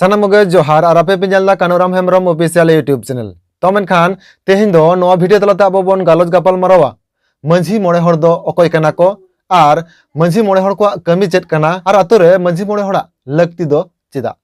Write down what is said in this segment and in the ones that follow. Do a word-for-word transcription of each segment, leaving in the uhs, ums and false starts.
ᱥᱟᱱᱟᱢ ᱠᱚᱜᱮ ᱡᱚᱦᱟᱨ, ᱟᱨ ᱟᱯᱮ ᱯᱮ ᱧᱮᱞ ᱮᱫᱟ ᱠᱟᱱᱩᱨᱟᱢ ᱦᱮᱢᱵᱨᱚᱢ ᱚᱯᱷᱤᱥᱤᱭᱟᱞ YouTube ᱪᱮᱱᱮᱞ᱾ ᱛᱚ ᱢᱮᱱᱠᱷᱟᱱ ᱛᱮᱦᱮᱧ ᱫᱚ ᱱᱚᱣᱟ ᱵᱷᱤᱰᱤᱭᱳ ᱛᱟᱞᱟᱛᱮ ᱟᱵᱚ ᱵᱚᱱ ᱜᱟᱞᱚᱪ ᱜᱟᱯᱟᱞ ᱢᱟᱨᱟᱣᱟ ᱢᱟᱹᱡᱷᱤ ᱢᱚᱬᱮ ᱦᱚᱲ ᱫᱚ ᱚᱠᱚᱭ ᱠᱟᱱᱟ ᱠᱚ ᱟᱨ ᱢᱟᱹᱡᱷᱤ ᱢᱚᱬᱮ ᱦᱚᱲ ᱠᱚᱣᱟᱜ ᱠᱟᱹᱢᱤ ᱪᱮᱫ ᱠᱟᱱᱟ ᱟᱨ ᱟᱛᱳ ᱨᱮ ᱢᱟᱹᱡᱷᱤ ᱢᱚᱬᱮ ᱦᱚᱲᱟᱜ ᱞᱟᱹᱠᱛᱤ ᱫᱚ ᱪᱮᱫᱟᱜ᱾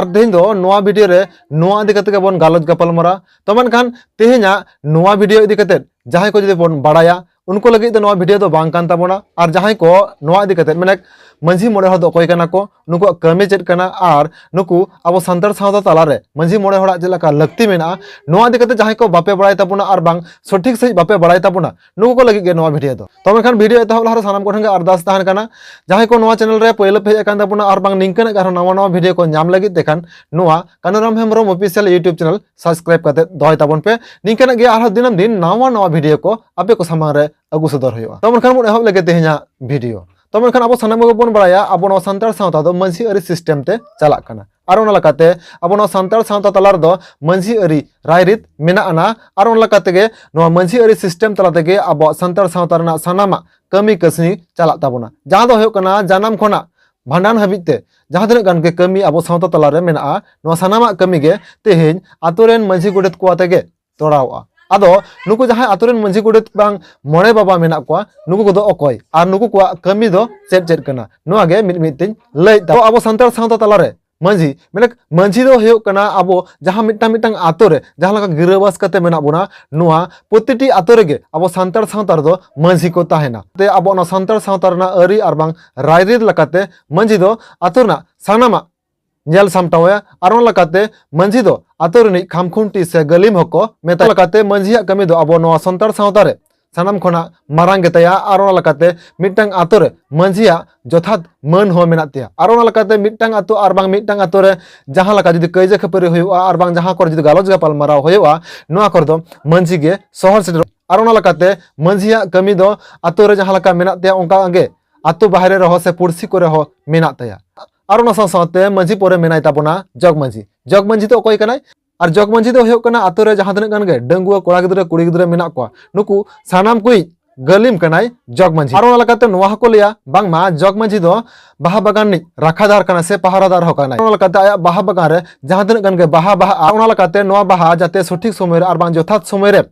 ᱟᱨ ᱛᱮᱦᱮᱧ ᱫᱚ ᱱᱚᱣᱟ ᱵᱷᱤᱰᱤᱭᱳ ᱨᱮ ᱱᱚᱣᱟ ᱤᱫᱤ ᱠᱟᱛᱮ ᱜᱮᱵᱚᱱ ᱜᱟᱞᱚᱪ ᱜᱟᱯᱟᱞ ᱢᱟᱨᱟᱣᱟ᱾ ᱛᱚ ᱢᱮᱱᱠᱷᱟᱱ ᱛᱮᱦᱮᱧᱟᱜ ᱱᱚᱣᱟ ᱵᱷᱤᱰᱤᱭᱳ ᱤᱫᱤ ᱠᱟᱛᱮ ᱡᱟᱦᱟᱸᱭ ᱠᱚ ᱡᱩᱫᱤ ᱵᱚᱱ ᱵᱟᱲᱟᱭᱟ, ᱩᱱᱠᱩ ᱞᱟᱹᱜᱤᱫ ᱫᱚ ᱱᱚᱣᱟ ᱵᱷᱤᱰᱤᱭᱳ ᱫᱚ ᱵᱟᱝ ᱠᱟᱱ ᱛᱟᱵᱚᱱᱟ᱾ ᱟᱨ ᱡᱟᱦᱟᱸᱭ ᱠᱚ ᱱᱚᱣᱟ ᱤᱫᱤ ᱠᱟᱛᱮ, ᱢᱟᱱᱮ ᱢᱟᱹᱡᱷᱤ ᱢᱚᱬᱮ ᱦᱚᱲ ᱫᱚ ᱚᱠᱚᱭ ᱠᱟᱱᱟ ᱠᱚ, ᱱᱩᱠᱩᱣᱟᱜ ᱠᱟᱹᱢᱤ ᱪᱮᱫ ᱠᱟᱱᱟ ᱟᱨ ᱱᱩᱠᱩ ᱟᱵᱚ ᱥᱟᱱᱛᱟᱲ ᱥᱟᱶᱛᱟ ᱛᱟᱞᱟᱨᱮ ᱢᱟᱹᱡᱷᱤ ᱢᱚᱬᱮ ᱦᱚᱲᱟᱜ ᱪᱮᱫ ᱞᱮᱠᱟ ᱞᱟᱹᱠᱛᱤ ᱢᱮᱱᱟᱜᱼᱟ, ᱱᱚᱣᱟ ᱤᱫᱤ ᱠᱟᱛᱮ ᱡᱟᱦᱟᱸᱭ ᱠᱚ ᱵᱟᱯᱮ ᱵᱟᱲᱟᱭ ᱛᱟᱵᱚᱱᱟ ᱟᱨ ᱵᱟᱝ ᱥᱚᱴᱷᱤᱠ ᱥᱟᱺᱦᱤᱡ ᱵᱟᱯᱮ ᱵᱟᱲᱟᱭ ᱛᱟᱵᱚᱱᱟ, ᱱᱩᱠᱩ ᱠᱚ ᱞᱟᱹᱜᱤᱫ ᱜᱮ ᱱᱚᱣᱟ ᱵᱷᱤᱰᱤᱭᱳ ᱫᱚ᱾ ᱛᱚ ᱢᱮᱱᱠᱷᱟᱱ ᱵᱷᱤᱰᱤᱭᱳ ᱮᱛᱚᱦᱚᱵ ᱞᱟᱦᱟᱨᱮ ᱥᱟᱱᱟᱢ ᱠᱚᱴᱷᱮᱱ ᱜᱮ ᱟᱨᱫᱟᱥ ᱛᱟᱦᱮᱱ ᱠᱟᱱᱟ, ᱡᱟᱦᱟᱸᱭ ᱠᱚ ᱱᱚᱣᱟ ᱪᱮᱱᱮᱞ ᱨᱮ ᱯᱳᱭᱞᱳ ᱯᱮ ᱦᱮᱡ ᱟᱠᱟᱱ ᱛᱟᱵᱚᱱᱟ ᱟᱨ ᱵᱟᱝ ᱱᱤᱝᱠᱟᱹᱱᱟᱜ ᱜᱮ ᱟᱨᱦᱚᱸ ᱱᱟᱣᱟ ᱱᱟᱣᱟ ᱵᱷᱤᱰᱤᱭᱳ ᱠᱚ ᱧᱟᱢ ᱞᱟᱹᱜᱤᱫ ᱛᱮ ᱠᱷᱟᱱ ᱱᱚᱣᱟ Kanuram Hembrom official YouTube channel subscribe ᱠᱟᱛᱮ ᱫᱚᱦᱚᱭ ᱛᱟᱵᱚᱱ ᱯᱮ᱾ ᱱᱤᱝᱠᱟᱹᱱᱟᱜ ᱜᱮ ᱟᱨᱦᱚᱸ ᱫᱤᱱᱟᱹᱢ ᱫᱤᱱ ᱱᱟᱣᱟ ᱱᱟᱣᱟ ᱵᱷᱤᱰᱤᱭᱳ ᱠᱚ ᱟᱯᱮ ᱠᱚ ᱥᱟᱢᱟᱝ ᱨᱮ ᱟᱹᱜᱩ ᱥᱚᱫᱚᱨ ᱦᱩᱭᱩᱜᱼᱟ᱾ ᱛᱚ ᱢᱮᱱᱠᱷᱟᱱ ᱵᱚᱱ ᱮᱦᱚᱵ ᱞᱮᱜᱮ ᱛᱮᱦᱮᱧᱟᱜ ᱵᱷᱤᱰᱤᱭᱳ᱾ ᱛᱚ ᱢᱮᱱᱠᱷᱟᱱ ᱟᱵᱚ ᱥᱟᱱᱟᱢ ᱠᱚᱜᱮ ᱵᱚᱱ ᱵᱟᱲᱟᱭᱟ ᱟᱵᱚ ᱱᱚᱣᱟ ᱥᱟᱱᱛᱟᱲ ᱥᱟᱶᱛᱟ ᱫᱚ ᱢᱟᱹᱡᱷᱤ ᱟᱹᱨᱤ ᱥᱤᱥᱴᱮᱢ ᱛᱮ ᱪᱟᱞᱟᱜ ᱠᱟᱱᱟ᱾ ᱟᱨ ᱚᱱᱟ ᱞᱮᱠᱟᱛᱮ ᱟᱵᱚ ᱱᱚᱣᱟ ᱥᱟᱱᱛᱟᱲ ᱥᱟᱶᱛᱟ ᱛᱟᱞᱟ ᱨᱮᱫᱚ ᱢᱟᱹᱡᱷᱤ ᱟᱹᱨᱤ ᱨᱟᱭᱨᱤᱛ ᱢᱮᱱᱟᱜ ᱟᱱᱟ᱾ ᱟᱨ ᱚᱱᱟ ᱞᱮᱠᱟ ᱛᱮᱜᱮ ᱱᱚᱣᱟ ᱢᱟᱹᱡᱷᱤ ᱟᱹᱨᱤ ᱥᱤᱥᱴᱮᱢ ᱛᱟᱞᱟ ᱛᱮᱜᱮ ᱟᱵᱚᱣᱟᱜ ᱥᱟᱱᱛᱟᱲ ᱥᱟᱶᱛᱟ ᱨᱮᱱᱟᱜ ᱥᱟᱱᱟᱢᱟᱜ ᱠᱟᱹᱢᱤ ᱠᱟᱹᱥᱱᱤ ᱪᱟᱞᱟᱜ ᱛᱟᱵᱚᱱᱟ, ᱡᱟᱦᱟᱸ ᱫᱚ ᱦᱩᱭᱩᱜ ᱠᱟᱱᱟ ᱡᱟᱱᱟᱢ ᱠᱷᱚᱱᱟᱜ ᱵᱷᱟᱸᱰᱟᱱ ᱦᱟᱹᱵᱤᱡ ᱛᱮ ᱡᱟᱦᱟᱸ ᱛᱤᱱᱟᱹᱜ ᱜᱟᱱ ᱜᱮ ᱠᱟᱹᱢᱤ ᱟᱵᱚ ᱥᱟᱶᱛᱟ ᱛᱟᱞᱟᱨᱮ ᱢᱮᱱᱟᱜᱼᱟ, ᱱᱚᱣᱟ ᱥᱟᱱᱟᱢᱟᱜ ᱠᱟᱹᱢᱤ ᱜᱮ ᱛᱮᱦᱮᱧ ᱟᱛᱳ ᱨᱮᱱ ᱢᱟᱹᱡᱷᱤ ᱜᱚᱰᱮᱛ ᱠᱚ ᱟᱛᱮ ᱜᱮ ᱛᱚᱲᱟᱣᱚᱜᱼᱟ᱾ ᱟᱫᱚ ᱱᱩᱠᱩ ᱡᱟᱦᱟᱸᱭ ᱟᱛᱳ ᱨᱮᱱ ᱢᱟᱹᱡᱷᱤ ᱜᱚᱰᱮᱛ ᱵᱟᱝ ᱢᱚᱬᱮ ᱵᱟᱵᱟ ᱢᱮᱱᱟᱜ ᱠᱚᱣᱟ, ᱱᱩᱠᱩ ᱠᱚᱫᱚ ᱚᱠᱚᱭ ᱟᱨ ᱱᱩᱠᱩ ᱠᱚᱣᱟᱜ ᱠᱟᱹᱢᱤ ᱫᱚ ᱪᱮᱫ ᱪᱮᱫ ᱠᱟᱱᱟ, ᱱᱚᱣᱟ ᱜᱮ ᱢᱤᱫ ᱢᱤᱫ ᱛᱮᱧ ᱞᱟᱹᱭ ᱛᱟᱵᱚᱱᱟ᱾ ᱟᱵᱚ ᱥᱟᱱᱛᱟᱲ ᱥᱟᱶᱛᱟ ᱛᱟᱞᱟᱨᱮ ᱢᱟᱹᱡᱷᱤ, ᱢᱟᱱᱮ ᱢᱟᱹᱡᱷᱤ ᱫᱚ ᱦᱩᱭᱩᱜ ᱠᱟᱱᱟ ᱟᱵᱚ ᱡᱟᱦᱟᱸ ᱢᱤᱫᱴᱟᱝ ᱢᱤᱫᱴᱟᱝ ᱟᱛᱳ ᱨᱮ ᱡᱟᱦᱟᱸ ᱞᱮᱠᱟ ᱜᱤᱨᱟᱹᱵᱟᱥ ᱠᱟᱛᱮ ᱢᱮᱱᱟᱜ ᱵᱚᱱᱟ, ᱱᱚᱣᱟ ᱯᱨᱚᱛᱤᱴᱤ ᱟᱛᱳ ᱨᱮᱜᱮ ᱟᱵᱚ ᱥᱟᱱᱛᱟᱲ ᱥᱟᱶᱛᱟ ᱨᱮᱫᱚ ᱢᱟᱹᱡᱷᱤ ᱠᱚ ᱛᱟᱦᱮᱱᱟ᱾ ᱛᱮ ᱟᱵᱚ ᱚᱱᱟ ᱥᱟᱱᱛᱟᱲ ᱥᱟᱶᱛᱟ ᱨᱮᱱᱟᱜ ᱟᱹᱨᱤ ᱟᱨ ᱵᱟᱝ ᱨᱟᱭᱨᱤᱛ ᱞᱮᱠᱟᱛᱮ ᱢᱟᱹᱡᱷᱤ ᱫᱚ ᱟᱛᱳ ᱨᱮᱱᱟᱜ ᱥᱟᱱᱟᱢᱟᱜ ᱧᱮᱞ ᱥᱟᱢᱴᱟᱣᱟᱭᱟ᱾ ᱟᱨ ᱚᱱᱟ ᱞᱮᱠᱟᱛᱮ ᱢᱟᱹᱡᱷᱤ ᱫᱚ ᱟᱛᱳ ᱨᱤᱱᱤᱡ ᱠᱷᱟᱢᱠᱷᱩᱱᱴᱤ ᱥᱮ ᱜᱟᱹᱞᱤᱢ ᱦᱚᱸᱠᱚ ᱢᱮᱛᱟᱭᱟ᱾ ᱞᱮᱠᱟᱛᱮ ᱢᱟᱹᱡᱷᱤᱭᱟᱜ ᱠᱟᱹᱢᱤ ᱫᱚ ᱟᱵᱚ ᱱᱚᱣᱟ ᱥᱟᱱᱛᱟᱲ ᱥᱟᱶᱛᱟ ᱨᱮ ᱥᱟᱱᱟᱢ ᱠᱷᱚᱱᱟᱜ ᱢᱟᱨᱟᱝ ᱜᱮᱛᱟᱭᱟ᱾ ᱟᱨ ᱚᱱᱟ ᱞᱮᱠᱟᱛᱮ ᱢᱤᱫᱴᱟᱝ ᱟᱛᱳ ᱨᱮ ᱢᱟᱹᱡᱷᱤᱭᱟᱜ ᱡᱚᱛᱷᱟᱛ ᱢᱟᱹᱱ ᱦᱚᱸ ᱢᱮᱱᱟᱜ ᱛᱟᱭᱟ᱾ ᱟᱨ ᱚᱱᱟ ᱞᱮᱠᱟᱛᱮ ᱢᱤᱫᱴᱟᱝ ᱟᱛᱳ ᱟᱨ ᱵᱟᱝ ᱢᱤᱫᱴᱟᱝ ᱟᱛᱳ ᱨᱮ ᱡᱟᱦᱟᱸ ᱞᱮᱠᱟ ᱡᱩᱫᱤ ᱠᱟᱹᱭᱡᱟᱹ ᱠᱷᱟᱹᱯᱟᱹᱨᱤ ᱦᱩᱭᱩᱜᱼᱟ ᱟᱨ ᱵᱟᱝ ᱡᱟᱦᱟᱸ ᱠᱚᱨᱮ ᱡᱩᱫᱤ ᱜᱟᱞᱚᱪ ᱜᱟᱯᱟᱞ ᱢᱟᱨᱟᱣ ᱦᱩᱭᱩᱜᱼᱟ, ᱱᱚᱣᱟ ᱠᱚᱨᱮ ᱫᱚ ᱢᱟᱹᱡᱷᱤ ᱜᱮ ᱥᱚᱦᱚᱨ ᱥᱮᱴᱮᱨᱚᱜ᱾ ᱟᱨ ᱚᱱᱟ ᱞᱮᱠᱟᱛᱮ ᱢᱟᱹᱡᱷᱤᱭᱟᱜ ᱠᱟᱹᱢᱤ ᱫᱚ ᱟᱛᱳ ᱨᱮ ᱡᱟᱦᱟᱸ ᱞᱮᱠᱟ ᱢᱮᱱᱟᱜ ᱛᱟᱭᱟ ᱚᱱᱠᱟ ᱜᱮ ᱟᱛᱳ ᱵᱟᱦᱨᱮ ᱨᱮᱦᱚᱸ ᱥᱮ ᱯᱩᱲᱥᱤ ᱠᱚᱨᱮ ᱦᱚᱸ ᱢᱮᱱᱟᱜ ᱛᱟᱭᱟ᱾ ᱟᱨ ᱚᱱᱟ ᱥᱟᱶ ᱥᱟᱶᱛᱮ ᱢᱟᱹᱡᱷᱤ ᱯᱚᱨᱮ ᱢᱮᱱᱟᱭ ᱛᱟᱵᱚᱱᱟ ᱡᱚᱜᱽ ᱢᱟᱹᱡᱷᱤ᱾ ᱡᱚᱜᱽ ᱢᱟᱹᱡᱷᱤ ᱫᱚ ᱚᱠᱚᱭ ᱠᱟᱱᱟᱭ? ᱟᱨ ᱡᱚᱜᱽ ᱢᱟᱹᱡᱷᱤ ᱫᱚ ᱦᱩᱭᱩᱜ ᱠᱟᱱᱟ ᱟᱛᱳ ᱨᱮ ᱡᱟᱦᱟᱸ ᱛᱤᱱᱟᱹᱜ ᱜᱟᱱ ᱜᱮ ᱰᱟᱺᱜᱩᱣᱟᱹ ᱠᱚᱲᱟ ᱜᱤᱫᱽᱨᱟᱹ ᱠᱩᱲᱤ ᱜᱤᱫᱽᱨᱟᱹ ᱢᱮᱱᱟᱜ ᱠᱚᱣᱟ, ᱱᱩᱠᱩ ᱥᱟᱱᱟᱢ ᱠᱚᱭᱤᱡ ᱜᱟᱹᱞᱤᱢ ᱠᱟᱱᱟᱭ ᱡᱚᱜᱽ ᱢᱟᱹᱡᱷᱤ᱾ ᱟᱨ ᱚᱱᱟ ᱞᱮᱠᱟᱛᱮ ᱱᱚᱣᱟ ᱦᱚᱸᱠᱚ ᱞᱟᱹᱭᱟ ᱵᱟᱝᱢᱟ ᱡᱚᱜᱽ ᱢᱟᱹᱡᱷᱤ ᱫᱚ ᱵᱟᱦᱟ ᱵᱟᱜᱟᱱ ᱨᱤᱱᱤᱡ ᱨᱟᱠᱷᱟᱫᱟᱨ ᱠᱟᱱᱟ ᱥᱮ ᱯᱟᱦᱟᱨᱟᱫᱟᱨ ᱦᱚᱸ ᱠᱟᱱᱟᱭ᱾ ᱚᱱᱟ ᱞᱮᱠᱟᱛᱮ ᱟᱭᱟᱜ ᱵᱟᱦᱟ ᱵᱟᱜᱟᱱ ᱨᱮ ᱡᱟᱦᱟᱸ ᱛᱤᱱᱟᱹᱜ ᱜᱟᱱ ᱜᱮ ᱵᱟᱦᱟ ᱵᱟᱦᱟᱜᱼᱟ, ᱚᱱᱟ ᱞᱮᱠᱟᱛᱮ ᱱᱚᱣᱟ ᱵᱟᱦᱟ ᱡᱟᱛᱮ ᱥᱚᱴᱷᱤᱠ ᱥᱚᱢᱚᱭ ᱨᱮ ᱟᱨ ᱵᱟᱝ ᱡᱚᱛᱷᱟᱛ ᱥᱚᱢᱚᱭ ᱨᱮ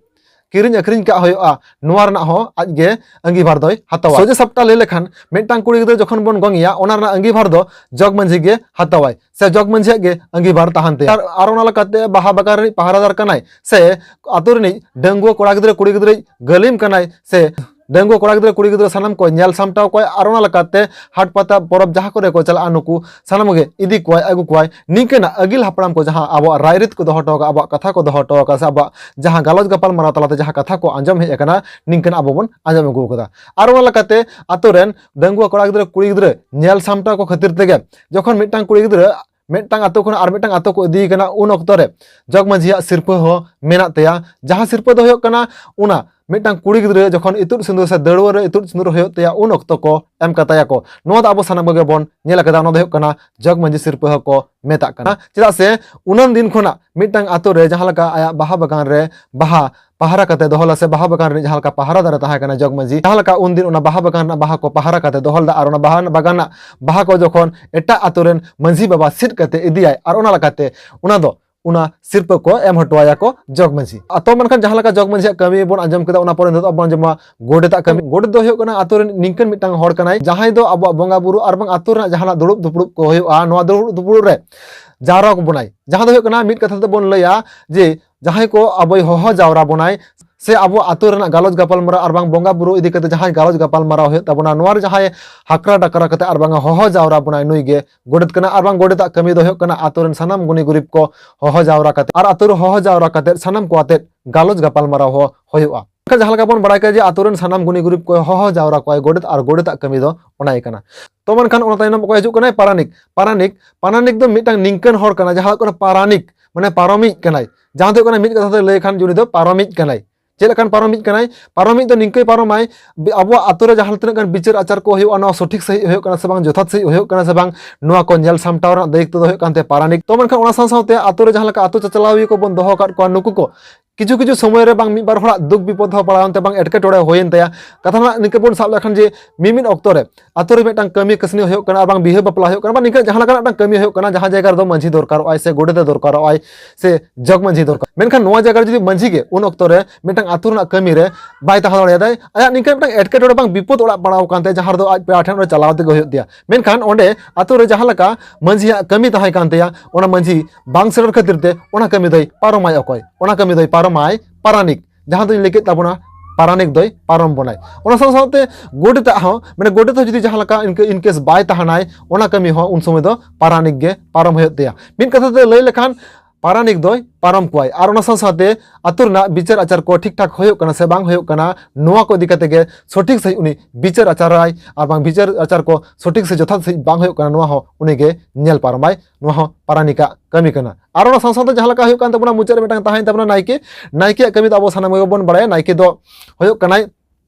ᱠᱤᱨᱤᱧ ᱟᱹᱠᱷᱨᱤᱧ ᱠᱟᱜ ᱦᱩᱭᱩᱜᱼᱟ, ᱱᱚᱣᱟ ᱨᱮᱱᱟᱜ ᱦᱚᱸ ᱟᱡ ᱜᱮ ᱟᱸᱜᱤᱵᱷᱟᱨ ᱫᱚᱭ ᱦᱟᱛᱟᱣᱟ᱾ ᱥᱚᱡᱷᱮ ᱥᱟᱯᱴᱟ ᱞᱟᱹᱭ ᱞᱮᱠᱷᱟᱱ ᱢᱤᱫᱴᱟᱝ ᱠᱩᱲᱤ ᱜᱤᱫᱽᱨᱟᱹ ᱡᱚᱠᱷᱚᱱ ᱵᱚᱱ ᱜᱚᱝ ᱮᱭᱟ, ᱚᱱᱟ ᱨᱮᱱᱟᱜ ᱟᱸᱜᱤᱵᱷᱟᱨ ᱫᱚ ᱡᱚᱜᱽ ᱢᱟᱹᱡᱷᱤ ᱜᱮ ᱦᱟᱛᱟᱣᱟᱭ ᱥᱮ ᱡᱚᱜᱽ ᱢᱟᱹᱡᱷᱤᱭᱟᱜ ᱜᱮ ᱟᱸᱜᱤᱵᱷᱟᱨ ᱛᱟᱦᱮᱱ ᱛᱟᱭᱟ᱾ ᱟᱨ, ᱟᱨ ᱚᱱᱟ ᱞᱮᱠᱟᱛᱮ ᱵᱟᱦᱟ ᱵᱟᱜᱟᱱ ᱨᱤᱱᱤᱡ ᱯᱟᱦᱟᱨᱟᱫᱟᱨ ᱠᱟᱱᱟᱭ ᱥᱮ ᱟᱛᱳ ᱨᱤᱱᱤᱡ ᱰᱟᱺᱜᱩᱣᱟᱹ ᱠᱚᱲᱟ ᱜᱤᱫᱽᱨᱟᱹ ᱠᱩᱲᱤ ᱜᱤᱫᱽᱨᱟᱹᱭ ᱜᱟᱹᱞᱤᱢ ᱠᱟᱱᱟᱭ ᱥᱮ ᱰᱟᱺᱜᱩᱣᱟᱹ ᱠᱚᱲᱟ ᱜᱤᱫᱽᱨᱟᱹ ᱠᱩᱲᱤ ᱜᱤᱫᱽᱨᱟᱹ ᱥᱟᱱᱟᱢ ᱠᱚ ᱧᱮᱞ ᱥᱟᱢᱴᱟᱣ ᱠᱚᱣᱟᱭ᱾ ᱟᱨ ᱚᱱᱟ ᱞᱮᱠᱟᱛᱮ ᱦᱟᱴ ᱯᱟᱛᱟ ᱯᱚᱨᱚᱵᱽ ᱡᱟᱦᱟᱸ ᱠᱚᱨᱮ ᱠᱚ ᱪᱟᱞᱟᱜᱼᱟ, ᱱᱩᱠᱩ ᱥᱟᱱᱟᱢ ᱜᱮ ᱤᱫᱤ ᱠᱚᱣᱟᱭ, ᱟᱹᱜᱩ ᱠᱚᱣᱟᱭ᱾ ᱱᱤᱝᱠᱟᱹᱱᱟᱜ ᱟᱹᱜᱤᱞ ᱦᱟᱯᱲᱟᱢ ᱠᱚ ᱡᱟᱦᱟᱸ ᱟᱵᱚᱣᱟᱜ ᱨᱟᱭᱨᱤᱛ ᱠᱚ ᱫᱚᱦᱚ ᱦᱚᱴᱚ ᱟᱠᱟᱫ, ᱟᱵᱚᱣᱟᱜ ᱠᱟᱛᱷᱟ ᱠᱚ ᱫᱚᱦᱚ ᱦᱚᱴᱚ ᱟᱠᱟᱫ ᱥᱮ ᱟᱵᱚᱣᱟᱜ ᱡᱟᱦᱟᱸ ᱜᱟᱞᱚᱪ ᱜᱟᱯᱟᱞ ᱢᱟᱨᱟᱣ ᱛᱟᱞᱟᱛᱮ ᱡᱟᱦᱟᱸ ᱠᱟᱛᱷᱟ ᱠᱚ ᱟᱸᱡᱚᱢ ᱦᱮᱡ ᱟᱠᱟᱱᱟ, ᱱᱤᱝᱠᱟᱹᱱᱟᱜ ᱟᱵᱚ ᱵᱚᱱ ᱟᱸᱡᱚᱢ ᱟᱹᱜᱩ ᱟᱠᱟᱫᱟ᱾ ᱟᱨ ᱚᱱᱟ ᱞᱮᱠᱟᱛᱮ ᱟᱛᱳ ᱨᱮᱱ ᱰᱟᱺᱜᱩᱣᱟᱹ ᱠᱚᱲᱟ ᱜᱤᱫᱽᱨᱟᱹ ᱠᱩᱲᱤ ᱜᱤᱫᱽᱨᱟᱹ ᱧᱮᱞ ᱥᱟᱢᱴᱟᱣ ᱠᱚ ᱠᱷᱟᱹᱛᱤᱨ ᱛᱮᱜᱮ ᱡᱚᱠᱷᱚᱱ ᱢᱤᱫᱴᱟᱝ ᱠᱩᱲᱤ ᱜᱤᱫᱽᱨᱟᱹ ᱢᱤᱫᱴᱟᱝ ᱟᱛᱳ ᱠᱷᱚᱱ ᱟᱨ ᱢᱤᱫᱴᱟᱝ ᱟᱛᱳ ᱠᱚ ᱤᱫᱤᱭᱮ ᱠᱟᱱᱟ, ᱩᱱ ᱚᱠᱛᱚ ᱨᱮ ᱡᱚᱜᱽ ᱢᱟᱹᱡᱷᱤᱭᱟᱜ ᱥᱤᱨᱯᱟᱹ ᱦᱚᱸ ᱢᱮᱱᱟᱜ ᱛᱟᱭᱟ᱾ ᱡᱟᱦᱟᱸ ᱥᱤᱨᱯᱟᱹ ᱫᱚ ᱦᱩᱭᱩᱜ ᱠᱟᱱᱟ, ᱚᱱᱟ ᱢᱤᱫᱴᱟᱝ ᱠᱩᱲᱤ ᱜᱤᱫᱽᱨᱟᱹ ᱡᱚᱠᱷᱚᱱ ᱤᱛᱩᱫ ᱥᱤᱸᱫᱩᱨ ᱥᱮ ᱫᱟᱹᱲᱣᱟᱹ ᱨᱮ ᱤᱛᱩᱫ ᱥᱤᱸᱫᱩᱨ ᱦᱩᱭᱩᱜ ᱛᱟᱭᱟ, ᱩᱱ ᱚᱠᱛᱚ ᱠᱚ ᱮᱢ ᱠᱟᱛᱟᱭᱟ ᱠᱚ᱾ ᱱᱚᱣᱟ ᱫᱚ ᱟᱵᱚ ᱥᱟᱱᱟᱢ ᱠᱚᱜᱮ ᱵᱚᱱ ᱧᱮᱞ ᱟᱠᱟᱫᱟ, ᱚᱱᱟ ᱫᱚ ᱦᱩᱭᱩᱜ ᱠᱟᱱᱟ ᱡᱚᱜᱽ ᱢᱟᱹᱡᱷᱤ ᱥᱤᱨᱯᱟᱹ ᱦᱚᱸᱠᱚ ᱢᱮᱛᱟᱜ ᱠᱟᱱᱟ᱾ ᱪᱮᱫᱟᱜ ᱥᱮ ᱩᱱᱟᱹᱱ ᱫᱤᱱ ᱠᱷᱚᱱᱟᱜ ᱢᱤᱫᱴᱟᱝ ᱟᱛᱳ ᱨᱮ ᱡᱟᱦᱟᱸ ᱞᱮᱠᱟ ᱟᱭᱟᱜ ᱵᱟᱦᱟ ᱵᱟᱜᱟᱱ ᱨᱮ ᱵᱟᱦᱟ ᱯᱟᱦᱟᱨᱟ ᱠᱟᱛᱮ ᱫᱚᱦᱚ ᱞᱮᱫᱟ ᱥᱮ ᱵᱟᱦᱟ ᱵᱟᱜᱟᱱ ᱨᱤᱱᱤᱡ ᱡᱟᱦᱟᱸ ᱞᱮᱠᱟ ᱯᱟᱦᱟᱨᱟᱫᱟᱨᱮ ᱛᱟᱦᱮᱸ ᱠᱟᱱᱟ ᱡᱚᱜᱽ ᱢᱟᱹᱡᱷᱤ, ᱡᱟᱦᱟᱸ ᱞᱮᱠᱟ ᱩᱱᱫᱤᱱ ᱚᱱᱟ ᱵᱟᱦᱟ ᱵᱟᱜᱟᱱ ᱨᱮᱱᱟᱜ ᱵᱟᱦᱟ ᱠᱚ ᱯᱟᱦᱟᱨᱟ ᱠᱟᱛᱮ ᱫᱚᱦᱚ ᱞᱮᱫᱟ, ᱟᱨ ᱚᱱᱟ ᱵᱟᱦᱟ ᱵᱟᱜᱟᱱ ᱨᱮᱱᱟᱜ ᱵᱟᱦᱟ ᱠᱚ ᱡᱚᱠᱷᱚᱱ ᱮᱴᱟᱜ ᱟᱛᱳ ᱨᱮᱱ ᱢᱟᱹᱡᱷᱤ ᱵᱟᱵᱟ ᱥᱤᱫ ᱠᱟᱛᱮ ᱤᱫᱤᱭᱟᱭ, ᱟᱨ ᱚᱱᱟ ᱞᱮᱠᱟᱛᱮ ᱚᱱᱟ ᱫᱚ ᱚᱱᱟ ᱥᱤᱨᱯᱟᱹ ᱠᱚ ᱮᱢ ᱦᱚᱴᱚ ᱟᱭᱟ ᱠᱚ ᱡᱚᱜᱽ ᱢᱟᱹᱡᱷᱤ᱾ ᱟᱛᱚ ᱢᱮᱱᱠᱷᱟᱱ ᱡᱟᱦᱟᱸ ᱞᱮᱠᱟ ᱡᱚᱜᱽ ᱢᱟᱹᱡᱷᱤᱭᱟᱜ ᱠᱟᱹᱢᱤ ᱵᱚᱱ ᱟᱸᱡᱚᱢ ᱠᱮᱫᱟ, ᱚᱱᱟ ᱯᱚᱨᱮ ᱱᱤᱛᱚᱜ ᱵᱚᱱ ᱟᱸᱡᱚᱢᱟ ᱜᱚᱰᱮᱛᱟᱜ ᱠᱟᱹᱢᱤ᱾ ᱜᱚᱰᱮᱛ ᱫᱚ ᱦᱩᱭᱩᱜ ᱠᱟᱱᱟ ᱟᱛᱳ ᱨᱮᱱ ᱱᱤᱝᱠᱟᱹᱱ ᱢᱤᱫᱴᱟᱝ ᱦᱚᱲ ᱠᱟᱱᱟᱭ, ᱡᱟᱦᱟᱸᱭ ᱫᱚ ᱟᱵᱚᱣᱟᱜ ᱵᱚᱸᱜᱟ ᱵᱩᱨᱩ ᱟᱨ ᱵᱟᱝ ᱟᱛᱳ ᱨᱮᱱᱟᱜ ᱡᱟᱦᱟᱱᱟᱜ ᱫᱩᱲᱩᱵ ᱫᱩᱯᱲᱩᱵ ᱠᱚ ᱦᱩᱭᱩᱜᱼᱟ, ᱱᱚᱣᱟ ᱫᱩᱲᱩᱵ ᱫᱩᱯᱲᱩᱵ ᱨᱮ ᱡᱟᱣᱨᱟ ᱠᱚ ᱵᱚᱱᱟᱭ᱾ ᱡᱟᱦᱟᱸ ᱫᱚ ᱦᱩᱭᱩᱜ ᱠᱟᱱᱟ ᱢᱤᱫ ᱠᱟᱛᱷᱟ ᱛᱮᱵᱚᱱ ᱞᱟᱹᱭᱟ ᱡᱮ ᱡᱟᱦᱟᱸᱭ ᱠᱚ ᱟᱵᱚᱭ ᱦᱚᱦᱚ ᱡᱟᱣᱨᱟ ᱵᱚᱱᱟᱭ ᱥᱮ ᱟᱵᱚ ᱟᱛᱳ ᱨᱮᱱᱟᱜ ᱜᱟᱞᱚᱪ ᱜᱟᱯᱟᱞᱢᱟᱨᱟᱣ ᱟᱨ ᱵᱟᱝ ᱵᱚᱸᱜᱟ ᱵᱩᱨᱩ ᱤᱫᱤ ᱠᱟᱛᱮ ᱡᱟᱦᱟᱸᱭ ᱜᱟᱞᱚᱪ ᱜᱟᱯᱟᱞᱢᱟᱨᱟᱣ ᱦᱩᱭᱩᱜ ᱛᱟᱵᱚᱱᱟ, ᱱᱚᱣᱟ ᱨᱮ ᱡᱟᱦᱟᱸᱭ ᱦᱟᱠᱨᱟ ᱰᱟᱠᱨᱟ ᱠᱟᱛᱮ ᱟᱨ ᱵᱟᱝ ᱦᱚᱦᱚ ᱡᱟᱣᱨᱟ ᱵᱚᱱᱟᱭ, ᱱᱩᱭ ᱜᱮ ᱜᱚᱰᱮᱛ ᱠᱟᱱᱟ᱾ ᱟᱨ ᱵᱟᱝ ᱜᱚᱰᱮᱛᱟᱜ ᱠᱟᱹᱢᱤ ᱫᱚ ᱦᱩᱭᱩᱜ ᱠᱟᱱᱟ ᱟᱛᱳ ᱨᱮᱱ ᱥᱟᱱᱟᱢ ᱜᱩᱱᱤ ᱜᱩᱨᱤᱵ ᱠᱚ ᱦᱚᱦᱚ ᱡᱟᱣᱨᱟ ᱠᱟᱛᱮ ᱟᱨ ᱟᱛᱳ ᱨᱮ ᱦᱚᱦᱚ ᱡᱟᱣᱨᱟ ᱠᱟᱛᱮ ᱥᱟᱱᱟᱢ ᱠᱚ ᱟᱛᱮ ᱜᱟᱞᱚᱪ ᱜᱟᱯᱟᱞᱢᱟᱨᱟᱣ ᱦᱚᱸ ᱦᱩᱭᱩᱜᱼᱟ᱾ ᱢᱮᱱᱠᱷᱟᱱ ᱡᱟᱦᱟᱸ ᱞᱮᱠᱟ ᱵᱚᱱ ᱵᱟᱲᱟᱭ ᱠᱟᱜᱼᱟ ᱡᱮ ᱟᱛᱳ ᱨᱮᱱ ᱥᱟᱱᱟᱢ ᱜᱩᱱᱤ ᱜᱩᱨᱤᱵ ᱠᱚ ᱦᱚᱦᱚ ᱡᱟᱣᱨᱟ ᱠᱚᱣᱟᱭ ᱜᱚᱰᱮᱛ, ᱟᱨ ᱜᱚᱰᱮᱛᱟᱜ ᱠᱟᱹᱢᱤ ᱫᱚ ᱚᱱᱟᱭ ᱠᱟᱱᱟ᱾ ᱛᱚ ᱢᱮᱱᱠᱷᱟᱱ ᱚᱱᱟ ᱛᱟᱭᱱᱚᱢ ᱚᱠᱚᱭ ᱦᱤᱡᱩᱜ ᱠᱟᱱᱟᱭ? ᱯᱟᱨᱟᱱᱤᱠ᱾ ᱯᱟᱨᱟᱱᱤᱠ, ᱯᱟᱨᱟᱱᱤᱠ ᱫᱚ ᱢᱤᱫᱴᱟᱝ ᱱᱤᱝᱠᱟᱹᱱ ᱦᱚᱲ ᱠᱟᱱᱟ ᱡᱟᱦᱟᱸ ᱫᱚ ᱠᱟᱱᱟ ᱯᱟᱨᱟᱱᱤᱠ, ᱢᱟᱱᱮ ᱯᱟᱨᱚᱢᱤᱡ ᱠᱟᱱᱟᱭ᱾ ᱡᱟᱦᱟᱸ ᱫᱚ ᱦᱩᱭᱩᱜ ᱠᱟᱱᱟ ᱢᱤᱫ ᱠᱟᱛᱷᱟ ᱛᱮ ᱞᱟᱹᱭ ᱠᱷᱟᱱ ᱩᱱᱤ ᱫᱚ ᱯᱟᱨᱚᱢᱤᱡ ᱠᱟᱱᱟᱭ᱾ ᱪᱮᱫ ᱞᱮᱠᱟᱱ ᱯᱟᱨᱚᱢᱤᱡ ᱠᱟᱱᱟᱭ? ᱯᱟᱨᱚᱢᱤᱡ ᱫᱚ ᱱᱤᱝᱠᱟᱹᱭ ᱯᱟᱨᱚᱢᱟᱭ, ᱵᱤ-, ᱟᱵᱚᱣᱟᱜ ᱟᱛᱳ ᱨᱮ ᱡᱟᱦᱟᱸ ᱛᱤᱱᱟᱹᱜ ᱜᱟᱱ ᱵᱤᱪᱟᱹᱨ ᱟᱪᱟᱨ ᱠᱚ ᱦᱩᱭᱩᱜᱼᱟ, ᱱᱚᱣᱟ ᱥᱚᱴᱷᱤᱠ ᱥᱟᱺᱦᱤᱡ ᱦᱩᱭᱩᱜ ᱠᱟᱱᱟ ᱥᱮ ᱵᱟᱝ, ᱡᱚᱛᱷᱟᱛ ᱥᱟᱺᱦᱤᱡ ᱦᱩᱭᱩᱜ ᱠᱟᱱᱟ ᱥᱮ ᱵᱟᱝ, ᱱᱚᱣᱟ ᱠᱚ ᱧᱮᱞ ᱥᱟᱢᱴᱟᱣ ᱨᱮᱱᱟᱜ ᱫᱟᱭᱤᱛᱛᱚ ᱫᱚ ᱦᱩᱭᱩᱜ ᱠᱟᱱ ᱛᱟᱭᱟ ᱯᱟᱨᱟᱱᱤᱠ᱾ ᱛᱚ ᱢᱮᱱᱠᱷᱟᱱ ᱚᱱᱟ ᱥᱟᱶ ᱥᱟᱶᱛᱮ ᱟᱛᱳ ᱨᱮ ᱡᱟᱦᱟᱸ ᱞᱮᱠᱟ ᱟᱛᱳ ᱪᱟᱪᱞᱟᱣᱤᱭᱟᱹ ᱠᱚᱵᱚᱱ ᱫᱚᱦᱚ ᱟᱠᱟᱫ ᱠᱚᱣᱟ, ᱱᱩᱠᱩ ᱠᱚ ᱠᱤᱪᱷᱩ ᱠᱤᱪᱷᱩ ᱥᱚᱢᱚᱭ ᱨᱮ ᱵᱟᱝ ᱢᱤᱫ ᱵᱟᱨ ᱦᱚᱲᱟᱜ ᱫᱩᱠ ᱵᱤᱯᱚᱫ ᱦᱚᱸ ᱯᱟᱲᱟᱣ ᱮᱱ ᱛᱮ, ᱵᱟᱝ ᱮᱴᱠᱮᱴᱚᱬᱮ ᱦᱩᱭᱮᱱ ᱛᱟᱭᱟ᱾ ᱠᱟᱛᱷᱟ ᱨᱮᱱᱟᱜ ᱱᱤᱝᱠᱟᱹ ᱵᱚᱱ ᱥᱟᱵ ᱞᱮᱠᱷᱟᱱ ᱡᱮ ᱢᱤᱢᱤᱫ ᱚᱠᱛᱚ ᱨᱮ ᱟᱛᱳ ᱨᱮ ᱢᱤᱫᱴᱟᱝ ᱠᱟᱹᱢᱤ ᱠᱟᱹᱥᱱᱤ ᱦᱩᱭᱩᱜ ᱠᱟᱱᱟ, ᱟᱨ ᱵᱟᱝ ᱵᱤᱦᱟᱹ ᱵᱟᱯᱞᱟ ᱦᱩᱭᱩᱜ ᱠᱟᱱᱟ, ᱵᱟᱝ ᱱᱤᱝᱠᱟᱹ ᱡᱟᱦᱟᱸ ᱞᱮᱠᱟᱱᱟᱜ ᱢᱤᱫᱴᱟᱝ ᱠᱟᱹᱢᱤ ᱦᱩᱭᱩᱜ ᱠᱟᱱᱟ, ᱡᱟᱦᱟᱸ ᱡᱟᱭᱜᱟ ᱨᱮᱫᱚ ᱢᱟᱹᱡᱷᱤ ᱫᱚᱨᱠᱟᱨᱚᱜᱼᱟᱭ ᱥᱮ ᱜᱚᱰᱮᱛ ᱮ ᱫᱚᱨᱠᱟᱨᱚᱜᱼᱟᱭ ᱥᱮ ᱡᱚᱜᱽ ᱢᱟᱹᱡᱷᱤ ᱫᱚᱨᱠᱟᱨ, ᱢᱮᱱᱠᱷᱟᱱ ᱱᱚᱣᱟ ᱡᱟᱭᱜᱟ ᱨᱮ ᱡᱩᱫᱤ ᱢᱟᱹᱡᱷᱤ ᱜᱮ ᱩᱱ ᱚᱠᱛᱚ ᱨᱮ ᱢᱤᱫᱴᱟᱝ ᱟᱛᱳ ᱨᱮᱱᱟᱜ ᱠᱟᱹᱢᱤ ᱨᱮ ᱵᱟᱭ ᱛᱟᱦᱮᱸ ᱫᱟᱲᱮᱭᱟᱫᱟᱭ, ᱟᱭᱟᱜ ᱱᱤᱝᱠᱟᱹ ᱢᱤᱫᱴᱟᱝ ᱮᱴᱠᱮᱴᱚᱬᱮ ᱵᱟᱝ ᱵᱤᱯᱚᱫ ᱚᱲᱟᱜ ᱯᱟᱲᱟᱣ ᱟᱠᱟᱱ ᱛᱟᱭᱟ, ᱡᱟᱦᱟᱸ ᱨᱮᱫᱚ ᱟᱡ ᱯᱮᱲᱟ ᱴᱷᱮᱱ ᱚᱸᱰᱮ ᱪᱟᱞᱟᱣ ᱛᱮᱜᱮ ᱦᱩᱭᱩᱜ ᱛᱟᱭᱟ, ᱢᱮᱱᱠᱷᱟᱱ ᱚᱸᱰᱮ ᱟᱛᱳ ᱨᱮ ᱡᱟᱦᱟᱸ ᱞᱮᱠᱟ ᱢᱟᱹᱡᱷᱤᱭᱟᱜ ᱠᱟᱹᱢᱤ ᱛᱟᱦᱮᱸ ᱠᱟᱱ ᱛᱟᱭᱟ, ᱚᱱᱟ ᱢᱟᱹᱡᱷᱤ ᱵᱟᱝ ᱥᱮᱴᱮᱨ ᱠᱷᱟᱹᱛᱤᱨ ᱛᱮ ᱚᱱᱟ ᱠᱟᱹᱢᱤ ᱫᱚᱭ ᱯᱟᱨᱚᱢᱟᱭ ᱚᱠᱚᱭ? ᱚᱱᱟ ᱠᱟᱹᱢᱤ ᱫᱚᱭ ᱯᱟᱨᱚᱢᱟᱭ ᱯᱟᱨᱟᱱᱤᱠ, ᱡᱟᱦᱟᱸ ᱫᱚᱧ ᱞᱟᱹᱭ ᱠᱮᱫ ᱛᱟᱵᱚᱱᱟ, ᱯᱟᱨᱟᱱᱤᱠ ᱫᱚᱭ ᱯᱟᱨᱚᱢ ᱵᱚᱱᱟᱭ᱾ ᱚᱱᱟ ᱥᱟᱶ ᱥᱟᱶᱛᱮ ᱜᱚᱰᱮᱛᱟᱜ ᱦᱚᱸ, ᱢᱟᱱᱮ ᱜᱚᱰᱮᱛ ᱦᱚᱸ ᱡᱩᱫᱤ ᱡᱟᱦᱟᱸ ᱞᱮᱠᱟ ᱤᱱᱠᱟᱹ in case ᱵᱟᱭ ᱛᱟᱦᱮᱱᱟᱭ, ᱚᱱᱟ ᱠᱟᱹᱢᱤ ᱦᱚᱸ ᱩᱱ ᱥᱚᱢᱚᱭ ᱫᱚ ᱯᱟᱨᱟᱱᱤᱠ ᱜᱮ ᱯᱟᱨᱚᱢ ᱦᱩᱭᱩᱜ ᱛᱟᱭᱟ᱾ ᱢᱤᱫ ᱠᱟᱛᱷᱟ ᱛᱮ ᱞᱟᱹᱭ ᱞᱮᱠᱷᱟᱱ ᱯᱟᱨᱟᱱᱤᱠ ᱫᱚᱭ ᱯᱟᱨᱚᱢ ᱠᱚᱣᱟᱭ᱾ ᱟᱨ ᱚᱱᱟ ᱥᱟᱶ ᱥᱟᱶᱛᱮ ᱟᱛᱳ ᱨᱮᱱᱟᱜ ᱵᱤᱪᱟᱹᱨ ᱟᱪᱟᱨ ᱠᱚ ᱴᱷᱤᱠ ᱴᱷᱟᱠ ᱦᱩᱭᱩᱜ ᱠᱟᱱᱟ ᱥᱮ ᱵᱟᱝ ᱦᱩᱭᱩᱜ ᱠᱟᱱᱟ, ᱱᱚᱣᱟ ᱠᱚ ᱤᱫᱤ ᱠᱟᱛᱮ ᱜᱮ ᱥᱚᱴᱷᱤᱠ ᱥᱟᱺᱦᱤᱡ ᱩᱱᱤ ᱵᱤᱪᱟᱹᱨ ᱟᱪᱟᱨᱟᱭ, ᱟᱨ ᱵᱟᱝ ᱵᱤᱪᱟᱹᱨ ᱟᱪᱟᱨ ᱠᱚ ᱥᱚᱴᱷᱤᱠ ᱥᱮ ᱡᱚᱛᱷᱟᱛ ᱥᱟᱺᱦᱤᱡ ᱵᱟᱝ ᱦᱩᱭᱩᱜ ᱠᱟᱱᱟ, ᱱᱚᱣᱟ ᱦᱚᱸ ᱩᱱᱤ ᱜᱮ ᱧᱮᱞ ᱯᱟᱨᱚᱢᱟᱭ᱾ ᱱᱚᱣᱟ ᱦᱚᱸ ᱯᱟᱨᱟᱱᱤᱠᱟᱜ ᱠᱟᱹᱢᱤ ᱠᱟᱱᱟ᱾ ᱟᱨ ᱚᱱᱟ ᱥᱟᱶ ᱥᱟᱶᱛᱮ ᱡᱟᱦᱟᱸ ᱞᱮᱠᱟ ᱦᱩᱭᱩᱜ ᱠᱟᱱ ᱛᱟᱵᱚᱱᱟ, ᱢᱩᱪᱟᱹᱫ ᱨᱮ ᱢᱤᱫᱴᱟᱝ ᱛᱟᱦᱮᱸᱭᱮᱱ ᱛᱟᱵᱚᱱᱟ ᱱᱟᱭᱠᱮ᱾ ᱱᱟᱭᱠᱮᱭᱟᱜ ᱠᱟᱹᱢᱤ ᱫᱚ ᱟᱵᱚ ᱥᱟᱱᱟᱢ ᱜᱮᱵᱚᱱ ᱵᱟᱲᱟᱭᱟ, ᱱᱟᱭᱠᱮ ᱫᱚ ᱦᱩᱭᱩᱜ ᱠᱟᱱᱟᱭ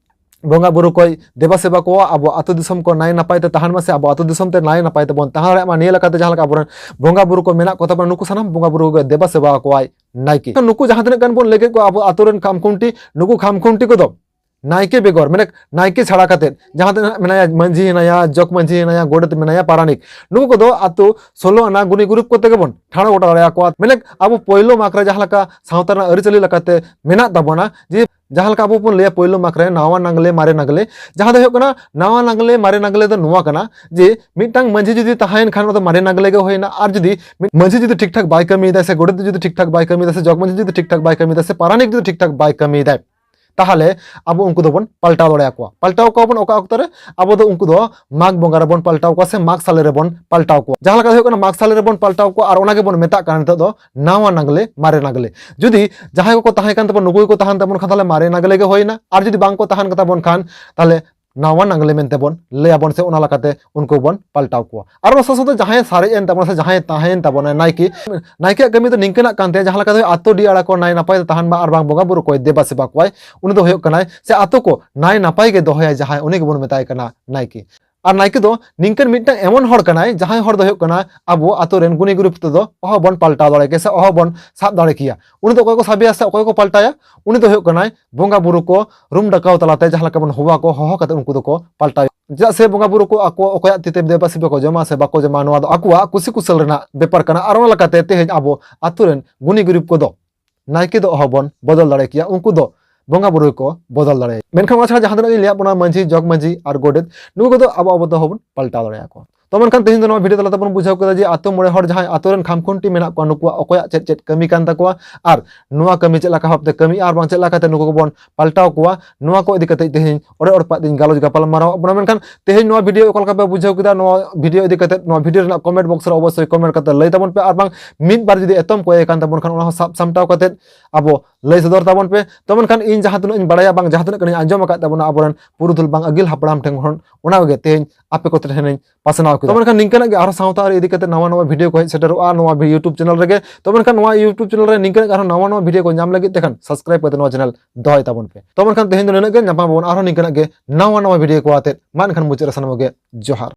ᱵᱚᱸᱜᱟ ᱵᱩᱨᱩ ᱠᱚᱭ ᱫᱮᱵᱟ ᱥᱮᱵᱟ ᱠᱚᱣᱟ, ᱟᱵᱚ ᱟᱹᱛᱩ ᱫᱤᱥᱚᱢ ᱠᱚ ᱱᱟᱭ ᱱᱟᱯᱟᱭ ᱛᱮ ᱛᱟᱦᱮᱱ ᱢᱟ ᱥᱮ ᱟᱵᱚ ᱟᱹᱛᱩ ᱫᱤᱥᱚᱢ ᱛᱮ ᱱᱟᱭ ᱱᱟᱯᱟᱭ ᱛᱮᱵᱚᱱ ᱛᱟᱦᱮᱸ ᱫᱟᱲᱮᱭᱟᱜ ᱢᱟ, ᱱᱤᱭᱟᱹ ᱞᱮᱠᱟᱛᱮ ᱡᱟᱦᱟᱸ ᱞᱮᱠᱟ ᱟᱵᱚᱨᱮᱱ ᱵᱚᱸᱜᱟ ᱵᱩᱨᱩ ᱠᱚ ᱢᱮᱱᱟᱜ ᱠᱚ ᱛᱟᱵᱚᱱᱟ, ᱱᱩᱠᱩ ᱥᱟᱱᱟᱢ ᱵᱚᱸᱜᱟ ᱵᱩᱨᱩ ᱠᱚᱜᱮ ᱫᱮᱵᱟ ᱥᱮᱵᱟ ᱠᱚᱣᱟᱭ ᱱᱟᱭᱠᱮ᱾ ᱱᱩᱠᱩ ᱡᱟᱦᱟᱸ ᱛᱤᱱᱟᱹᱜ ᱜᱟᱱ ᱵᱚᱱ ᱞᱟᱹᱭ ᱠᱮᱫ ᱠᱚᱣᱟ ᱟᱵᱚ ᱟᱹᱛᱩ ᱨᱮᱱ ᱠᱷᱟᱢᱠᱷᱩᱱᱴᱤ, ᱱᱩᱠᱩ ᱠᱷᱟᱢᱠᱷᱩᱱᱴᱤ ᱠᱚᱫᱚ ᱱᱟᱭᱠᱮ ᱵᱮᱜᱚᱨ, ᱢᱟᱱᱮ ᱱᱟᱭᱠᱮ ᱪᱷᱟᱲᱟ ᱠᱟᱛᱮᱫ ᱡᱟᱦᱟᱸ ᱛᱤᱱᱟᱹᱜ ᱢᱮᱱᱟᱭᱟ, ᱢᱟᱹᱡᱷᱤ ᱦᱮᱱᱟᱭᱟ, ᱡᱚᱜᱽ ᱢᱟᱹᱡᱷᱤ ᱦᱮᱱᱟᱭᱟ, ᱜᱚᱰᱮᱛ ᱢᱮᱱᱟᱭᱟ, ᱯᱟᱨᱟᱱᱤᱠ, ᱱᱩᱠᱩ ᱠᱚᱫᱚ ᱟᱹᱛᱩ ᱥᱳᱞᱳ ᱟᱱᱟ ᱜᱩᱱᱤ ᱜᱩᱨᱩᱯ ᱠᱚᱛᱮ ᱜᱮᱵᱚᱱ ᱴᱷᱟᱲᱚ ᱜᱚᱴᱟ ᱫᱟᱲᱮᱭᱟᱠᱚᱣᱟ᱾ ᱢᱟᱱᱮ ᱟᱵᱚ ᱯᱳᱭᱞᱳ ᱢᱟᱜᱽ ᱨᱮ ᱡᱟᱦᱟᱸ ᱞᱮᱠᱟ ᱥᱟᱶᱛᱟ ᱨᱮᱱᱟᱜ ᱟᱹᱨᱤᱪᱟᱹᱞᱤ ᱞᱮᱠᱟᱛᱮ ᱢᱮᱱᱟᱜ ᱛᱟᱵᱚᱱᱟ, ᱡᱮ ᱡᱟᱦᱟᱸ ᱞᱮᱠᱟ ᱟᱵᱚ ᱵᱚᱱ ᱞᱟᱹᱭᱟ ᱯᱳᱭᱞᱳ ᱢᱟᱜᱽ ᱨᱮ ᱱᱟᱣᱟ ᱱᱟᱜᱽᱞᱮ, ᱢᱟᱨᱮ ᱱᱟᱜᱽᱞᱮ, ᱡᱟᱦᱟᱸ ᱫᱚ ᱦᱩᱭᱩᱜ ᱠᱟᱱᱟ ᱱᱟᱣᱟ ᱱᱟᱜᱽᱞᱮ, ᱢᱟᱨᱮ ᱱᱟᱜᱽᱞᱮ ᱫᱚ ᱱᱚᱣᱟ ᱠᱟᱱᱟ ᱡᱮ ᱢᱤᱫᱴᱟᱝ ᱢᱟᱹᱡᱷᱤ ᱡᱩᱫᱤ ᱛᱟᱦᱮᱸᱭᱮᱱ ᱠᱷᱟᱱ ᱚᱱᱟ ᱫᱚ ᱢᱟᱨᱮ ᱱᱟᱜᱽᱞᱮ ᱜᱮ ᱦᱩᱭᱱᱟ, ᱟᱨ ᱡᱩᱫᱤ ᱢᱤᱫ ᱢᱟᱹᱡᱷᱤ ᱡᱩᱫᱤ ᱴᱷᱤᱠ ᱴᱷᱟᱠ ᱵᱟᱭ ᱠᱟᱹᱢᱤᱭᱮᱫᱟ ᱥᱮ ᱜᱚᱰᱮᱛ ᱡᱩᱫᱤ ᱴᱷᱤᱠ ᱴᱷᱟᱠ ᱵᱟᱭ ᱠᱟᱹᱢᱤᱭᱮᱫᱟ ᱥᱮ ᱡᱚᱜᱽ ᱢᱟᱹᱡᱷᱤ ᱡᱩᱫᱤ ᱴᱷᱤᱠ ᱴᱷᱟᱠ ᱵᱟᱭ ᱠᱟᱹᱢᱤᱭᱮᱫᱟ ᱥᱮ ᱯᱟᱨᱟᱱᱤᱠ ᱡᱩᱫᱤ ᱴᱷᱤᱠ ᱴᱷᱟᱠ ᱵᱟᱭ ᱠᱟᱹᱢᱤᱭᱮᱫᱟᱭ, ᱛᱟᱦᱚᱞᱮ ᱟᱵᱚ ᱩᱱᱠᱩ ᱫᱚᱵᱚᱱ ᱯᱟᱞᱴᱟᱣ ᱫᱟᱲᱮᱭᱟᱠᱚᱣᱟ᱾ ᱯᱟᱞᱴᱟᱣ ᱠᱚᱣᱟ ᱵᱚᱱ ᱚᱠᱟ ᱚᱠᱛᱚ ᱨᱮ? ᱟᱵᱚ ᱫᱚ ᱩᱱᱠᱩ ᱫᱚ ᱢᱟᱜᱽ ᱵᱚᱸᱜᱟ ᱨᱮᱵᱚᱱ ᱯᱟᱞᱴᱟᱣ ᱠᱚᱣᱟ ᱥᱮ ᱢᱟᱜᱽ ᱥᱟᱞᱮ ᱨᱮᱵᱚᱱ ᱯᱟᱞᱴᱟᱣ ᱠᱚᱣᱟ᱾ ᱡᱟᱦᱟᱸ ᱞᱮᱠᱟ ᱦᱩᱭᱩᱜ ᱠᱟᱱᱟ ᱢᱟᱜᱽ ᱥᱟᱞᱮ ᱨᱮᱵᱚᱱ ᱯᱟᱞᱴᱟᱣ ᱠᱚᱣᱟ, ᱟᱨ ᱚᱱᱟ ᱜᱮᱵᱚᱱ ᱢᱮᱛᱟᱜ ᱠᱟᱱᱟ ᱱᱤᱛᱚᱜ ᱫᱚ ᱱᱟᱣᱟ ᱱᱟᱜᱽᱞᱮ, ᱢᱟᱨᱮ ᱱᱟᱜᱽᱞᱮ᱾ ᱡᱩᱫᱤ ᱡᱟᱦᱟᱸᱭ ᱠᱚᱠᱚ ᱛᱟᱦᱮᱸ ᱠᱟᱱ ᱛᱟᱵᱚᱱ, ᱱᱩᱠᱩ ᱜᱮᱠᱚ ᱛᱟᱦᱮᱱ ᱛᱟᱵᱚᱱ ᱠᱷᱟᱱ, ᱛᱟᱦᱚᱞᱮ ᱢᱟᱨᱮ ᱱᱟᱜᱽᱞᱮ ᱜᱮ ᱦᱩᱭᱱᱟ, ᱟᱨ ᱡᱩᱫᱤ ᱵᱟᱝ ᱠᱚ ᱛᱟᱦᱮᱱ ᱠᱟᱛᱟ ᱵᱚᱱ ᱠᱷᱟᱱ, ᱛᱟᱦᱚᱞᱮ ᱱᱟᱣᱟ ᱱᱟᱜᱽᱞᱮ ᱢᱮᱱᱛᱮ ᱵᱚᱱ ᱞᱟᱹᱭ ᱟᱵᱚᱱ ᱥᱮ ᱚᱱᱟ ᱞᱮᱠᱟᱛᱮ ᱩᱱᱠᱩ ᱵᱚᱱ ᱯᱟᱞᱴᱟᱣ ᱠᱚᱣᱟ᱾ ᱟᱨ ᱚᱱᱟ ᱥᱟᱶ ᱥᱟᱶᱛᱮ ᱡᱟᱦᱟᱸᱭ ᱥᱟᱨᱮᱡ ᱮᱱ ᱛᱟᱵᱚᱱᱟ ᱥᱮ ᱡᱟᱦᱟᱸᱭ ᱛᱟᱦᱮᱸᱭᱮᱱ ᱛᱟᱵᱚᱱᱟᱭ ᱱᱟᱭᱠᱮ, ᱱᱟᱭᱠᱮᱭᱟᱜ ᱠᱟᱹᱢᱤ ᱫᱚ ᱱᱤᱝᱠᱟᱹᱱᱟᱜ ᱠᱟᱱ ᱛᱟᱭᱟ, ᱡᱟᱦᱟᱸ ᱞᱮᱠᱟ ᱫᱚ ᱟᱛᱳ ᱰᱤ ᱟᱲᱟ ᱠᱚ ᱱᱟᱭ ᱱᱟᱯᱟᱭ ᱛᱮ ᱛᱟᱦᱮᱱ ᱢᱟ ᱟᱨ ᱵᱟᱝ ᱵᱚᱸᱜᱟ ᱵᱩᱨᱩ ᱠᱚᱭ ᱫᱮᱵᱟ ᱥᱮᱵᱟ ᱠᱚᱣᱟᱭ, ᱩᱱᱤ ᱫᱚ ᱦᱩᱭᱩᱜ ᱠᱟᱱᱟᱭ ᱥᱮ ᱟᱛᱳ ᱠᱚ ᱱᱟᱭ ᱱᱟᱯᱟᱭ ᱜᱮ ᱫᱚᱦᱚᱭᱟᱭ ᱡᱟᱦᱟᱸᱭ, ᱩᱱᱤ ᱜᱮᱵᱚᱱ ᱢᱮᱛᱟᱭ ᱠᱟᱱᱟ ᱱᱟᱭᱠᱮ᱾ ᱟᱨ ᱱᱟᱭᱠᱮ ᱫᱚ ᱱᱤᱝᱠᱟᱹᱱ ᱢᱤᱫᱴᱟᱝ ᱮᱢᱚᱱ ᱦᱚᱲ ᱠᱟᱱᱟᱭ, ᱡᱟᱦᱟᱸᱭ ᱦᱚᱲ ᱫᱚ ᱦᱩᱭᱩᱜ ᱠᱟᱱᱟ ᱟᱵᱚ ᱟᱛᱳ ᱨᱮᱱ ᱜᱩᱱᱤ ᱜᱩᱨᱤᱵ ᱛᱮᱫᱚ ᱚᱦᱚ ᱵᱚᱱ ᱯᱟᱞᱴᱟᱣ ᱫᱟᱲᱮ ᱠᱮᱭᱟ ᱥᱮ ᱚᱦᱚ ᱵᱚᱱ ᱥᱟᱵ ᱫᱟᱲᱮ ᱠᱮᱭᱟ᱾ ᱩᱱᱤ ᱫᱚ ᱚᱠᱚᱭ ᱠᱚ ᱥᱟᱵᱮᱭᱟ ᱥᱮ ᱚᱠᱚᱭ ᱠᱚ ᱯᱟᱞᱴᱟᱣᱟ? ᱩᱱᱤ ᱫᱚ ᱦᱩᱭᱩᱜ ᱠᱟᱱᱟᱭ ᱵᱚᱸᱜᱟ ᱵᱩᱨᱩ ᱠᱚ ᱨᱩᱢ ᱰᱟᱠᱟᱣ ᱛᱟᱞᱟᱛᱮ, ᱡᱟᱦᱟᱸ ᱞᱮᱠᱟ ᱵᱚᱱ ᱦᱚᱦᱚ ᱟᱠᱚ, ᱦᱚᱦᱚ ᱠᱟᱛᱮ ᱩᱱᱠᱩ ᱫᱚᱠᱚ ᱯᱟᱞᱴᱟᱣ᱾ ᱪᱮᱫᱟᱜ ᱥᱮ ᱵᱚᱸᱜᱟ ᱵᱩᱨᱩ ᱠᱚ ᱟᱠᱚ ᱚᱠᱚᱭᱟᱜ ᱛᱤ ᱛᱮ ᱫᱮᱵᱟ ᱥᱮᱵᱟ ᱠᱚ ᱡᱚᱢᱟ ᱥᱮ ᱵᱟᱠᱚ ᱡᱚᱢᱟ, ᱱᱚᱣᱟ ᱫᱚ ᱟᱠᱚᱣᱟᱜ ᱠᱩᱥᱤ ᱠᱩᱥᱟᱹᱞ ᱨᱮᱱᱟᱜ ᱵᱮᱯᱟᱨ ᱠᱟᱱᱟ᱾ ᱟᱨ ᱚᱱᱟ ᱞᱮᱠᱟᱛᱮ ᱛᱮᱦᱮᱧ ᱟᱵᱚ ᱟᱛᱳ ᱨᱮᱱ ᱜᱩᱱᱤ ᱜᱩᱨᱤᱵ ᱠᱚᱫᱚ ᱱᱟᱭᱠᱮ ᱫᱚ ᱚᱦᱚ ᱵᱚᱱ ᱵᱚᱫᱚᱞ ᱫᱟᱲᱮ ᱠᱮᱭᱟ, ᱩᱱᱠᱩ ᱫᱚ ᱵᱚᱸᱜᱟ ᱵᱩᱨᱩ ᱜᱮᱠᱚ ᱵᱚᱫᱚᱞ ᱫᱟᱲᱮᱭᱟᱜᱼᱟ᱾ ᱢᱮᱱᱠᱷᱟᱱ ᱚᱱᱟ ᱪᱷᱟᱲᱟ ᱡᱟᱦᱟᱸ ᱛᱤᱱᱟᱹᱜ ᱞᱤᱧ ᱞᱟᱹᱭᱟᱫ ᱵᱚᱱᱟ, ᱢᱟᱹᱡᱷᱤ, ᱡᱚᱜᱽ ᱢᱟᱹᱡᱷᱤ ᱟᱨ ᱜᱚᱰᱮᱛ, ᱱᱩᱠᱩ ᱠᱚᱫᱚ ᱟᱵᱚ ᱟᱵᱚ ᱛᱮᱦᱚᱸ ᱵᱚᱱ ᱯᱟᱞᱴᱟᱣ ᱫᱟᱲᱮᱭᱟᱠᱚᱣᱟ᱾ ᱛᱚ ᱢᱮᱱᱠᱷᱟᱱ ᱛᱮᱦᱮᱧ ᱫᱚ ᱱᱚᱣᱟ ᱵᱷᱤᱰᱤᱭᱳ ᱛᱟᱞᱟ ᱛᱮᱵᱚᱱ ᱵᱩᱡᱷᱟᱹᱣ ᱠᱮᱫᱟ ᱡᱮ ᱟᱛᱳ ᱢᱚᱬᱮ ᱦᱚᱲ ᱡᱟᱦᱟᱸᱭ ᱟᱛᱳ ᱨᱮᱱ ᱠᱷᱟᱢᱠᱷᱩᱱᱴᱤ ᱢᱮᱱᱟᱜ ᱠᱚᱣᱟ, ᱱᱩᱠᱩᱣᱟᱜ ᱚᱠᱚᱭᱟᱜ ᱪᱮᱫ ᱪᱮᱫ ᱠᱟᱹᱢᱤ ᱠᱟᱱ ᱛᱟᱠᱚᱣᱟ ᱟᱨ ᱱᱚᱣᱟ ᱠᱟᱹᱢᱤ ᱪᱮᱫ ᱞᱮᱠᱟ ᱵᱷᱟᱵᱛᱮ ᱠᱟᱹᱢᱤ ᱟᱨ ᱵᱟᱝ ᱪᱮᱫ ᱞᱮᱠᱟᱛᱮ ᱱᱩᱠᱩ ᱠᱚᱵᱚᱱ ᱯᱟᱞᱴᱟᱣ ᱠᱚᱣᱟ, ᱱᱚᱣᱟ ᱠᱚ ᱤᱫᱤ ᱠᱟᱛᱮ ᱛᱮᱦᱮᱧ ᱚᱲᱮ ᱚᱲᱯᱟᱜ ᱛᱮᱧ ᱜᱟᱞᱚᱪ ᱜᱟᱯᱟᱞ ᱢᱟᱨᱟᱣ ᱟᱵᱚᱱᱟ᱾ ᱢᱮᱱᱠᱷᱟᱱ ᱛᱮᱦᱮᱧ ᱱᱚᱣᱟ ᱵᱷᱤᱰᱤᱭᱳ ᱚᱠᱟ ᱞᱮᱠᱟ ᱯᱮ ᱵᱩᱡᱷᱟᱹᱣ ᱠᱮᱫᱟ, ᱱᱚᱣᱟ ᱵᱷᱤᱰᱤᱭᱳ ᱤᱫᱤ ᱠᱟᱛᱮ ᱱᱚᱣᱟ ᱵᱷᱤᱰᱤᱭᱳ ᱨᱮᱱᱟᱜ ᱠᱚᱢᱮᱱᱴ ᱵᱚᱠᱥ ᱨᱮ ᱚᱵᱚᱥᱥᱳᱭ ᱠᱚᱢᱮᱱᱴ ᱠᱟᱛᱮ ᱞᱟᱹᱭ ᱛᱟᱵᱚᱱ ᱯᱮ, ᱟᱨ ᱵᱟᱝ ᱢᱤᱫ ᱵᱟᱨ ᱡᱩᱫᱤ ᱮᱛᱚᱢ ᱠᱚ ᱮ ᱠᱟᱱ ᱛᱟᱵᱚᱱ ᱠᱷᱟᱱ ᱚᱱᱟ ᱦᱚᱸ ᱥᱟᱵ ᱥᱟᱢᱴᱟᱣ ᱠᱟᱛᱮ ᱟᱵᱚ ᱞᱟᱹᱭ ᱥᱚᱫᱚᱨ ᱛᱟᱵᱚᱱ ᱯᱮ᱾ ᱛᱚ ᱢᱮᱱᱠᱷᱟᱱ ᱤᱧ ᱡᱟᱦᱟᱸ ᱛᱤᱱᱟᱹᱜ ᱤᱧ ᱵᱟᱲᱟᱭᱟ ᱵᱟᱝ ᱡᱟᱦᱟᱸ ᱛᱤᱱᱟᱹᱜ ᱜᱟᱱᱤᱧ ᱟᱸᱡᱚᱢ ᱟᱠᱟᱫ ᱛᱟᱵᱚᱱᱟ ᱟᱵᱚᱨᱮᱱ ᱯᱩᱨᱩᱫᱷᱩᱞ ᱵᱟᱝ ᱟᱹᱜᱤᱞ ᱦᱟᱯᱲᱟᱢ ᱴᱷᱮᱱ ᱠᱷᱚᱱ, ᱚᱱᱟ ᱠᱚᱜᱮ ᱛᱮᱦᱮᱧ ᱟᱯᱮ ᱠᱚ ᱴᱷᱮᱱᱤᱧ ᱯᱟᱥᱱᱟᱣ ᱠᱮᱫᱟ᱾ ᱛᱚ ᱢᱮᱱᱠᱷᱟᱱ ᱱᱤᱝᱠᱟᱹᱱᱟᱜ ᱜᱮ ᱟᱨᱦᱚᱸ ᱥᱟᱶᱛᱟ ᱟᱹᱨᱤ ᱤᱫᱤ ᱠᱟᱛᱮ ᱱᱟᱣᱟ ᱱᱟᱣᱟ ᱵᱷᱤᱰᱤᱭᱳ ᱠᱚ ᱦᱮᱡ ᱥᱮᱴᱮᱨᱚᱜᱼᱟ ᱱᱚᱣᱟ YouTube ᱪᱮᱱᱮᱞ ᱨᱮᱜᱮ᱾ ᱛᱚ ᱢᱮᱱᱠᱷᱟᱱ ᱱᱚᱣᱟ YouTube ᱪᱮᱱᱮᱞ ᱨᱮ ᱱᱤᱝᱠᱟᱹᱱᱟᱜ ᱜᱮ ᱟᱨᱦᱚᱸ ᱱᱟᱣᱟ ᱱᱟᱣᱟ ᱵᱷᱤᱰᱤᱭᱳ ᱠᱚ ᱧᱟᱢ ᱞᱟᱹᱜᱤᱫ ᱛᱮᱠᱷᱟᱱ ᱥᱟᱵᱥᱠᱨᱟᱭᱤᱵ ᱠᱟᱛᱮ ᱱᱚᱣᱟ ᱪᱮᱱᱮᱞ ᱫᱚᱦᱚᱭ ᱛᱟᱵᱚᱱ ᱯᱮ᱾ ᱛᱚ ᱢᱮᱱᱠᱷᱟᱱ ᱛᱮᱦᱮᱧ ᱫᱚ ᱱᱤᱱᱟᱹᱜ ᱜᱮ, ᱧᱟᱯᱟᱢ ᱟᱵᱚᱱ ᱟᱨᱦᱚᱸ ᱱᱤᱝᱠᱟᱹᱱᱟᱜ ᱜᱮ ᱱᱟᱣᱟ ᱱᱟᱣᱟ ᱵᱷᱤᱰᱤᱭᱳ ᱠᱚ ᱟᱛᱮ᱾ ᱢᱟ ᱮᱱᱠᱷᱟᱱ ᱢᱩᱪᱟᱹᱫ ᱨᱮ ᱥᱟᱱᱟᱢ ᱠᱚᱜᱮ ᱡᱚᱦᱟᱨ᱾